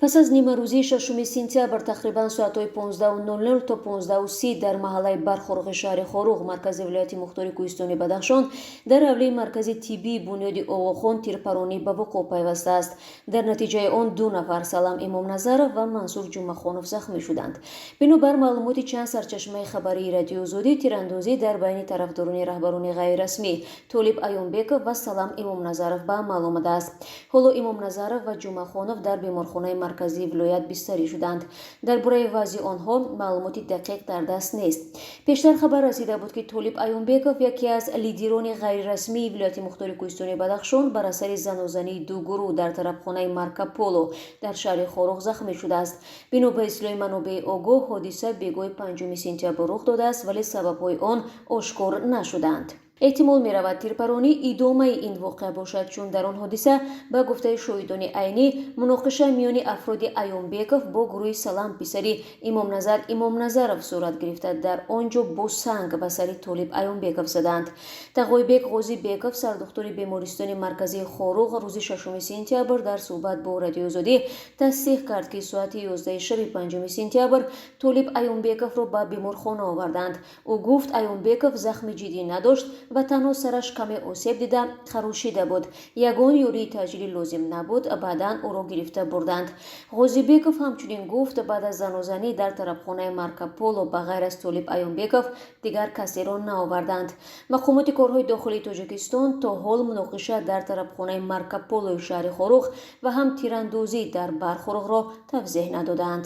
Пас аз нимарӯзии 6 сентябр, тақрибан соатҳои 15:00 то 15:30, дар маҳаллаи Бархоруғи шаҳри Хоруғ, маркази вилояти мухтори кӯҳистони Бадахшон, дар ҳавлии маркази тиббии бунёди Оғохон тирпаронӣ ба вуқӯъ пайвастааст. Дар натиҷаи он ду нафар, Салам Имомназаров ва Мансур Ҷумъахонов, захмӣ шуданд. Бинобар маълумоти чанд сарчашмаи хабарии Радиои Озодӣ, тирандозӣ дар байни тарафдорони раҳбарони ғайрирасмӣ Толиб Аёнбеков ва Салам Имомназаров ба амал омадааст. Ҳоло Имомназаров ва Ҷумъахонов дар беморхонаи марказии вилоят бистарӣ шуданд. Дар бораи вазъи онҳо маълумоти дақиқ дар даст нест. Пештар хабар расида буд, ки Толиб Аёнбеков, яке аз лидерони ғайрирасмии вилояти мухтори кӯҳистони Бадахшон, бар асари занозании ду гурӯҳ дар тарабхонаи Марко Поло дар шаҳри Хоруғ захмӣ шудааст. Бино ба иттилои манобеи огоҳ, ҳодиса бегоҳи 5 сентябр рух додааст, вале сабабҳои он ошкор нашудаанд. Эҳтимол меравад, тирпаронӣ идомаи ин воқеа бошад, чун дар он ҳодиса, ба гуфтаи шоҳидони айнӣ, муноқиша миёни афроди Аёнбеков бо гурӯҳи Салам, писари Имомназар Имомназаров, сурат гирифта, дар он ҷо бо санг ба сари Толиб Аёнбеков задаанд. Тағойбек Ғозибеков, сардухтури бемористони марказии Хоруғ, рӯзи 6 сентябр дар суҳбат бо Радиои Озодӣ тасдиқ кард, ки соати 11 шаби 5 сентябр Толиб Аёнбековро ба беморхона оварданд. Ӯ гуфт, Аёнбеков захми ҷиддӣ надошт ва танҳо сараш каме осеб дида, харошида буд. Ягон ёрии таъҷилӣ лозим набуд, баъдан ӯро гирифта бурданд. Ғозибеков ҳамчунин гуфт, баъд аз занозанӣ дар тарабхонаи Марко Поло ба ғайр аз Толиб Аёнбеков дигар касеро наоварданд. Мақомоти корҳои дохилии Тоҷикистон то ҳол муноқиша дар тарабхонаи Марко Полои шаҳри Хоруғ ва ҳам тирандозӣ дар Бархоруғро тавзеҳ надодаанд.